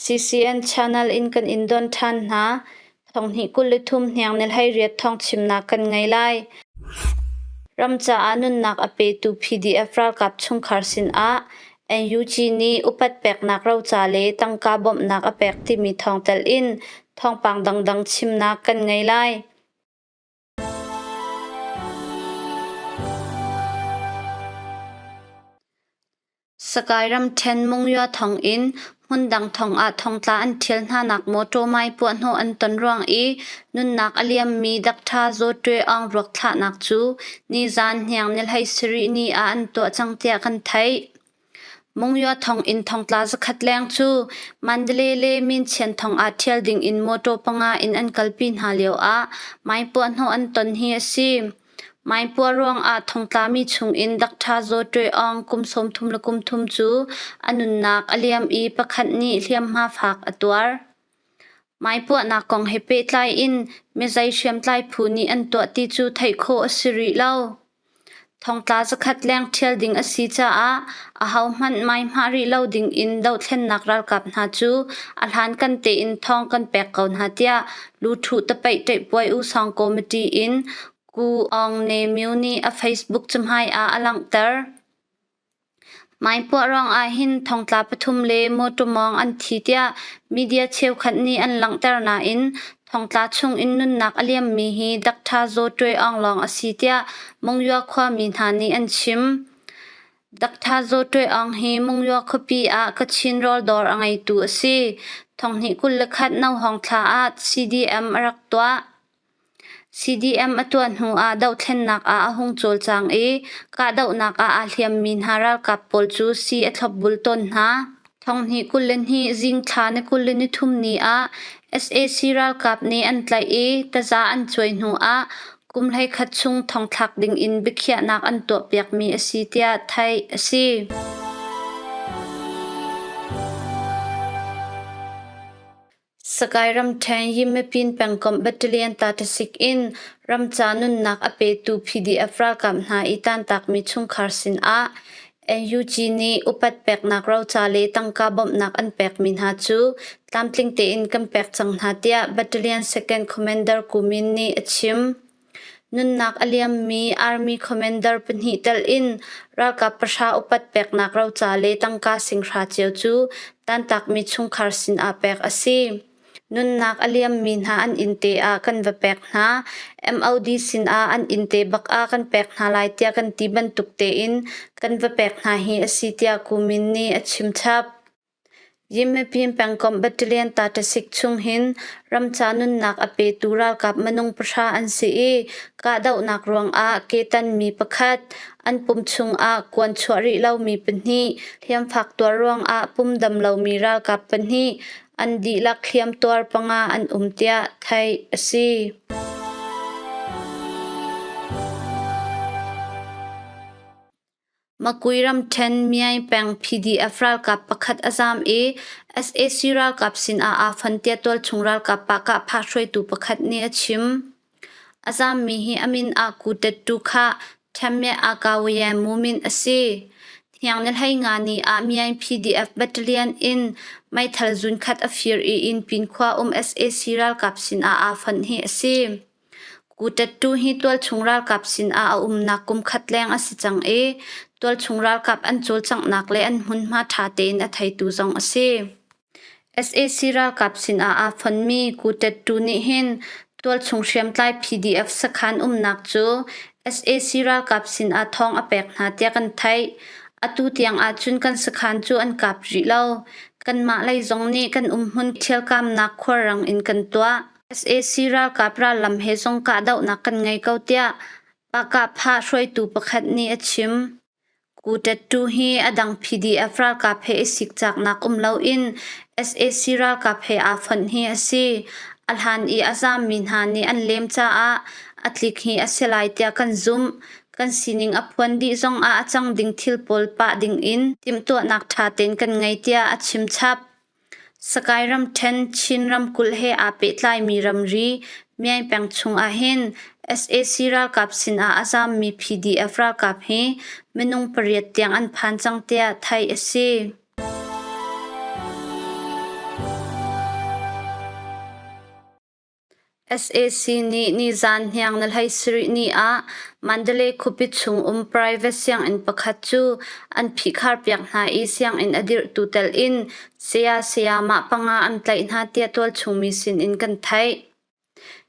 CCN channel in kan in don ṭhan hna. Thonghnih 23 hniang ni 18 thawng chimnak kan ngei lai. Ram caah nunnak a petu PDF ralkap chungkhar sinah NUG nih upat peknak roca le tangka bawmhnak a pek timi thawng telh in thawngpang dangdang chimnak kan ngei lai. Sakai ramṭhen Mungya thonginn hmundang thong ah thongtla an ṭhial hnanak mawṭaw mai puahhnawh an ton ruang i nunnak a liammi Doctor Zaw Ṭwe Aung ruak thlahnak cu nizaan hniang ni 17 ni ah an tuah cang tiah kan theih. Mungya thonginn thongtla zakhat leng cu Mandalay le Minchian thong ah ṭhial ding in mawṭaw panga in an kalpi hna lioah mai puahhnawh an ton hi a si. Maipuah ruangah thongtlami chungin Doctor Zaw Ṭwe Aung kum 33 cu a nunnak a liam i pakhat nih hliamhma fak a tuar. Maipuahnak kong he pehtlai in mizei hriamtlai phu nih an tuah ti cu theih khawh a si rih lo. Thongtla zakhat leng ṭhial ding a si caah ahohmanh maihmah rih lo dingin dohthlennak ralkap hna cu a hlankan tein thawng kan pek ko hna tiah Luṭhuh tapaih ṭaihpuai usawng committee in Ku Aung Ne Myo nih a Facebook cahmai ah a langhter. Maipuah ruangah hin thongtla pathum le mawṭaw mawng an thi tiah media cheukhat nih an langhter nain thongtla chungin nunnak a liammi hi Doctor Zaw Ṭwe Aung lawng a si tiah Monywa khuami hna nih an chim. Doctor Zaw Ṭwe Aung hi Monywa khuapi ah Kachin rawldawr a ngeitu a si. Thonghnih 21 Nohawng thla ah CDM a rak tuah. CDM a tuah hnu ah dohthlennak ah a hung cawlcang i kahdohnak ah aa hliammi hna ralkap pawl cu sii a thlopbul tawn hna. Thonghnih 22 zingthla ni 23 ni ah sac ralkap nih an tlaih i taza an cuai hnu ah kum 11 chung thongthlak ding in biakhiahnak an tuahpiakmi a si tiah theih a si. Sakai ramṭhen Yimapin pengkomh battalion taṭasik in ramca nunnak a petu PDF ralkap hna i tantakmi chungkhar sinah NUG nih upat peknak roca le tangka bawmhnak an pekmi hna cu tlamtling tein kan pek cang hna tiah Battalion Second Commander Kumin nih a chim. Nunnak a liammi Army Commander pahnih telh in ralkap pahra upat peknak roca le tangka singhra cio cu tantakmi chungkhar sinah pek a si. Nunnak a liammi hna an innte ah kan va pek hna. MOD sinah an innte bak ah kan pek hna lai tiah kan ti bantuk tein kan va pek hna hi a si tiah Kumin nih a chim chap. Yimapin pengkomh battalion taṭasik chung hin ramca nunnak a petu ralkap minung pahra an si i kahdohnak ruangah ketanmi pakhat, an pum chungah kuan chuah rih lomi pahnih, hliamfak tuar ruangah pum dam lomi ralkap pahnih, an dihlak hliamtuar panga an um tiah theih a si. Makui ramṭhen Myaing peng PDF ralkap pakhat a zaam i sac ralkap sinah aa fon tiah tualchung ralkap pahkahphah hruaitu pakhat nih a chim. A zaammi hi a min ah Ku Tet Tu Khah Ṭhemmeh Akawiye Mumin a si. Hniang ni 15 ni ah Myaing PDF battalion in meithal zunkhat a fir i Innpin khua um sac ralkap sinah aa fonh hi a si. Kutattu hi tualchung ralkap sinah a umnak kumkhat leng a si cang i tualchung ralkap an cawlcanghnak le an hmunhma ṭha tein a theitu zong a si. Sac ralkap sinah aa fonmi Kutattu nih hin tualchung hriamtlai PDF sakhan umnak cu sac ralkap sinah thawng a pek hna tiah kan theih. Atu tiang ahcun kan sakhan cu an kap rih lo. Kanmah lei zong nih kan umhmun ṭhialkamnak khualrang in kan tuah. Sac ralkap rallam he zong kahdohnak kan ngei ko tiah Pahkahphah hruaitu pakhat nih a chim. Kutattu hi a dang PDF ralkap he i sikcaknak um loin sac ralkap he aa fonh hi a si. A hlan i a zaammi hna nih an lem caah a tlik hi a si lai tiah kan zumh. Kan sining a phuan dih zongah a cang ding thil pawl pah dingin timhtuahnak ṭha tein kan ngei tiah a chim chap. Sakai ramṭhen Chin ramkulh he aa pehtlaimi ramri Myaing peng chung ahhin sac ralkap sinah a zaammi PDF ralkap hi minung pariat tiang an phan cang tiah theih a si. Sac nih nizaan hniang na hlei sarih ni ah Mandalay khuapi chung um private sianginn pakhat cu an phihkharpiak hna i sianginn a dirhtu telh in saya sayamah panga an tlaih hna tiah tualchung mi sinin kan theih.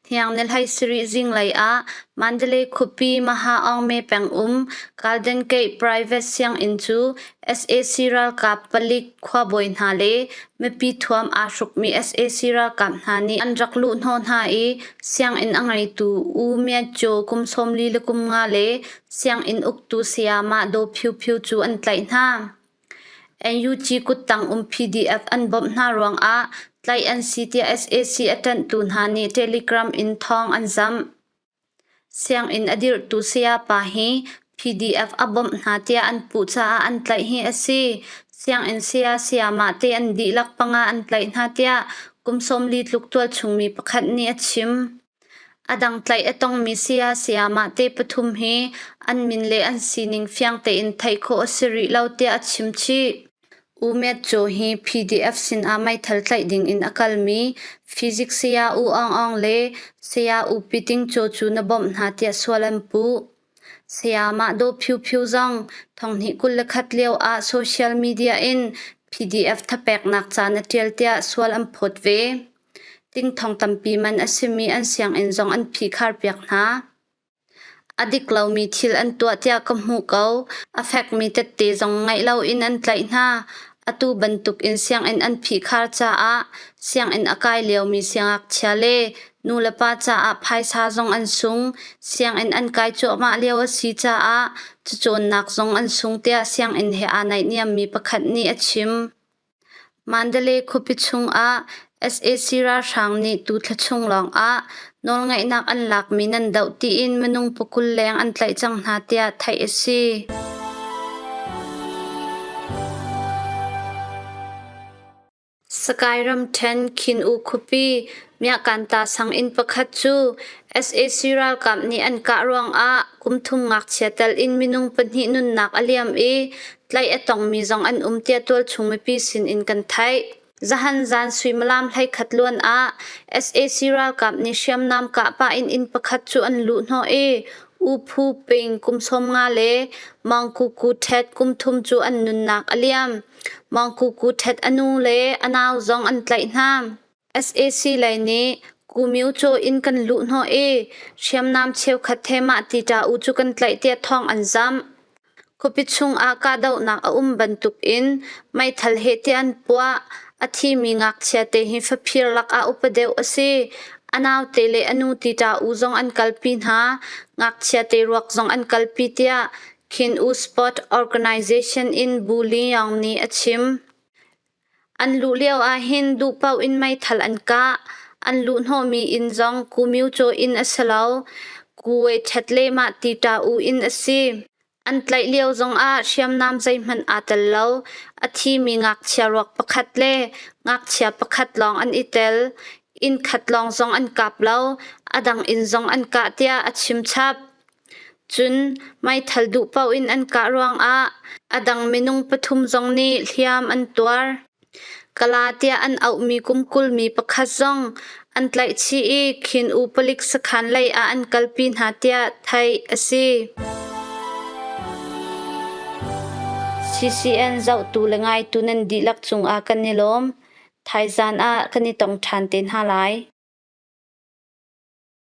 Hniang ni hlei sarih zinglei ah Mandalay khuapi Maha Aung peng um Golden Gate Private Sianginn cu sac ralkap palik khuabawi hna le mipi thuam aa hrukmi sac ralkap hna nih an rak luhhnawh hna i sianginn a ngeitu U Myat Kyaw kum 45 le sianginn uktu sayamah Daw Phyu Phyu cu an tlaih hna. NUG kuttang um PDF an bawmh hna ruangah tlaih an si tiah sac a ṭanhtu hna nih Telegram in thawng an zamh. Sianginn a dirhtu sayapa hi PDF a bawmh hna tiah an puh caah an tlaih hi a si. Sianginn saya sayamah te an dihlak panga an tlaih hna tiah kum 40 tluk tualchungmi pakhat nih a chim. A dang tlaih a tongmi saya sayamah te pathum hi an min le an sining fiang tein theih khawh a si rih lo tiah a chim chih. U Myat Kyaw hi PDF sinah meithal tlaih dingin a kalmi Physics saya U Aung Aung le saya U Pi Ting Kyaw cu na bawmh hna tiah sual an puh. Sayamah Daw Phyu Phyu zong thonghnih 21 lio ah social media in PDF thapeknak ca na ṭial tiah sual an phawt ve. Tingthong tampi man a simi an sianginn zong an phihkharpiak hna. A dik lomi thil an tuah tiah ka hmuh ko. A fekmi tette zong ngeih loin an tlaih hna. Atu bantukin sianginn an phihkhar caah sianginn a kai liomi siangngakchia le nulepa caah phaisa zong an sung. Sianginn an kai cuahmah lio a si caah cacawnnak zong an sung tiah sianginn he aa naihniammi pakhat nih a chim. Mandalay khuapi chungah sac ralhrang nih tu thla chung lawngah nawlngeihnak an lakmi nan doh tiin minung pakul leng an tlaih cang hna tiah theih a si. Sakae ramṭhen Khin-U khuapi Myakanta sanginn pakhat cu sac ralkap nih an kah ruangah kum thum ngakchia tel in minung pahnih nunnak a liam i tlaih a tongmi zong an um tiah tualchung mipi sinin kan theih. Zahan zan suimilam 11 luan ah sac ralkap nih hriamnam kah pah in inn pakhat cu an luhhnawh i U Phu Ping kum 15 le Maung Ku Ku Thet kum thum cu an nunnak a liam. Maung Ku Ku Thet a nu le a nau zong an tlaih hna. Sac lei nih Kumyo caw inn kan luhhnawh i hriamnam cheukhat he mah ti ṭa u cu kan tlaih tiah thawng an zamh. Khuapi chungah kahdohnak a um bantukin meithal heh tiah an puah. A thimi ngakchia te hi faphir lakah upa deuh a si. A naute le a nu ti ṭa u zong an kalpi hna. Ngakchia te ruak zong an kalpi tiah Khin U Sport Organization in Bu Li Yong nih a chim. An luh lio ahhin duhpaoh in meithal an kah. An luhhnawhmi inn zong Kumyucaw inn a si lo. Kuwe ṭhet le mah ti ṭa u inn a si. An tlaih lio zongah hriamnam zeihmanh aa tel lo. A thimi ngakchia ruak pakhat le ngakchia pakhat lawng an i tel. Inn khat lawng zong an kap lo. A dang inn zong an kah tiah a chim chap. Cun meithal duh paoh in an kah ruangah a dang minung pathum zong nih hliam an tuar. Kala tiah an auhmi kum 20 mi pakhat zong an tlaihchih i Khin U palik sakhan lei ah an kalpi hna tiah theih a si. CCN zohtu le ngaitu nan dihlak cungah kan i lawm. Thaizan ah kan i tong ṭhan te hna lai.